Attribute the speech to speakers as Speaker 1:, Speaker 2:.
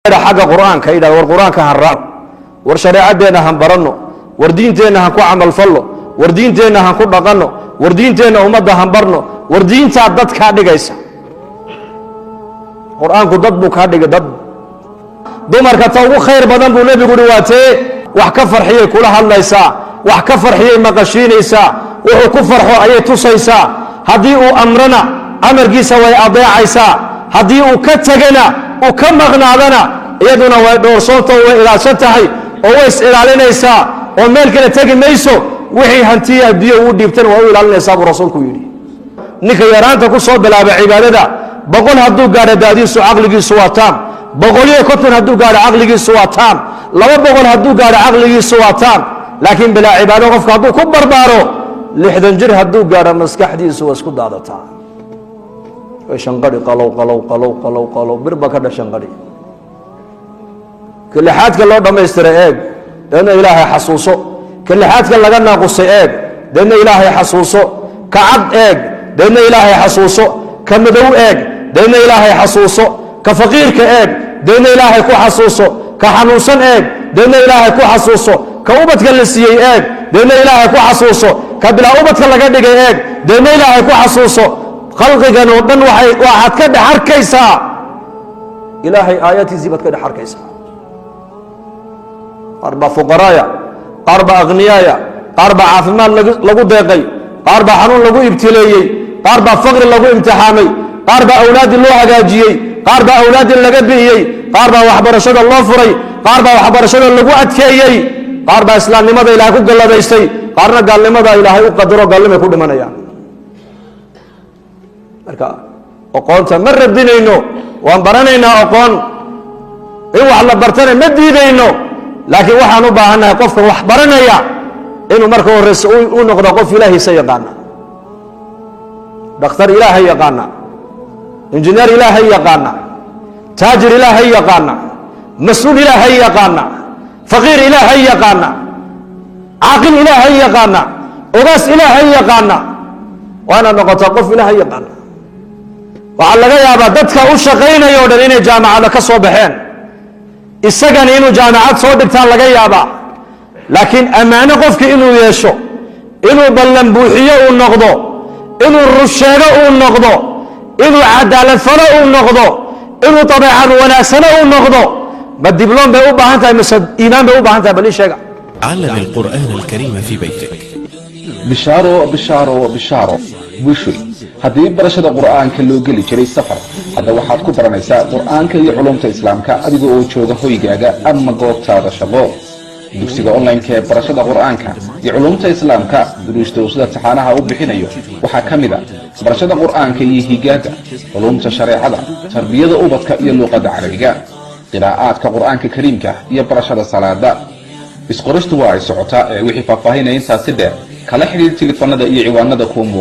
Speaker 1: Xagga Qur-aanka yidhahdo, war Qur-aanka han raacno, war shareecadeenna han baranno, war diinteenna han ku camalfallo, war diinteenna han ku dhaqanno, war diinteenna ummadda han barno, war diintaa dad kaa dhigaysa. Qur-aanku dad buu kaa dhigay. Dad dumarka ta ugu khayr badan buu Nebigu uhi waa tee? Wax ka farxiyay kula hadlaysaa, wax ka farxiyay maqashiinaysaa, wuxuu ku farxo ayay tusaysaa. Haddii uu amrana, amarkiisa way adeecaysaa. Haddii uu ka tegana, uu ka maqnaadana, iyaduna way dhowrsoonto, way ilaalsan tahay oo way is ilaalinaysaa oo meel kale tegi mayso. Wixii hantiya biyo uu dhiibtana waa u ilaalinaysaa, buu rasuulku yidhi. Ninka yaraanta ku soo bilaaba cibaadada, 100 hadduu gaadho daadiisu, caqligiisu waa taam. 150 hadduu gaadho, caqligiisu waa taam. 200 hadduu gaadho, caqligiisu waa taam. Laakiin bilaa cibaado qofka hadduu ku barbaaro, 60 jir hadduu gaadho, maskaxdiisu waa isku daadataa, way shanqadhi, qalow qalow qalow qalow qalow, birba ka dha shanqadhi. Ka lixaadka loo dhammaystiray eeg, deedna Ilaahay xasuuso. Ka lixaadka laga naaqusay eeg, deedna Ilaahay xasuuso. Ka cad eeg, deedna Ilaahay xasuuso. Ka madow eeg, deedna Ilaahay xasuuso. Ka faqiirka eeg, deedna Ilaahay ku xasuuso. Ka xanuunsan eeg, deedna Ilaahay ku xasuuso. Ka ubadka la siiyey eeg, deedna Ilaahay ku xasuuso. Ka bilaa ubadka laga dhigay eeg, deedna Ilaahay ku xasuuso. Khalqigan oo dhan waxaad ka dhex arkaysaa Ilaahay aayaadkiisii baad ka dhex arkaysaa. Qaar baa fuqaraaya, qaar baa akhniyaaya, qaar baa caafimaad lagu deeqay, qaar baa xanuun lagu ibtileeyey, qaar baa faqri lagu imtixaamay, qaar baa awlaaddii loo hagaajiyey, qaar baa awlaaddii laga bi'iyey, qaar baa waxbarashada loo furay, qaar baa waxbarashada lagu adkeeyey, qaar baa islaamnimada Ilahay ku galladaystay, qaarna gaalnimada Ilaahay u qadaro, gaalnimay ku dhimanayaan. Marka aqoonta ma radinayno, waan baranaynaa. Aqoon in wax la bartana ma diidayno, laakiin waxaan u baahannahay qofka wax baranaya inuu marka horeyse u noqdo qof Ilaahiisa yaqaana, dhakhtar Ilaahay yaqaana, injineer Ilaahay yaqaana, taajir Ilaahay yaqaana, mas-uul Ilaahay yaqaana, faqiir Ilaahay yaqaana, caaqil Ilaahay yaqaana, ogaas Ilaahay yaqaana. Waa inaad noqotaa qof Ilaahay yaqaana. Waxaa laga yaabaa dadka u shaqaynaya o dhan inay jaamacada ka soo baxeen, isagani inuu jaamacad soo dhigtaan laga yaabaa, laakiin ammaano qofki inuu yeesho, inuu ballan buuxiyo uu noqdo, inuu rusheego uu noqdo, inuu cadaalad falo uu noqdo, inuu dabeecad wanaagsano uu noqdo, ma dibloom bay u baahan tahay mise iimaan bay u baahan tahay? Bal ii sheega.
Speaker 2: علم القرآن الكريم في بيتك.
Speaker 3: Bishaaro, bishaaro, bishaaro, bushuy! Haddii barashada Qur'aanka loo geli jiray safar, hadda waxaad ku baranaysaa Qur'aanka iyo culumta Islaamka adiga oo jooga hoygaaga ama goobtaada shaqo. Dugsiga online-ka ee barashada Qur'aanka iyo culumta Islaamka, duruusta uu sida taxaanaha u bixinayo waxaa ka mid a barashada Qur'aanka iyo higaada, culumta shareecada, tarbiyada ubadka iyo luuqadda Carabiga, qiraa'aadka Qur'aanka Kariimka iyo barashada salaada. Isqoristu waa ay socotaa ee wixii faahfaahinaya intaasi dheer kala xidhiir telefoonada iyo ciwaanada kuwa muuqa.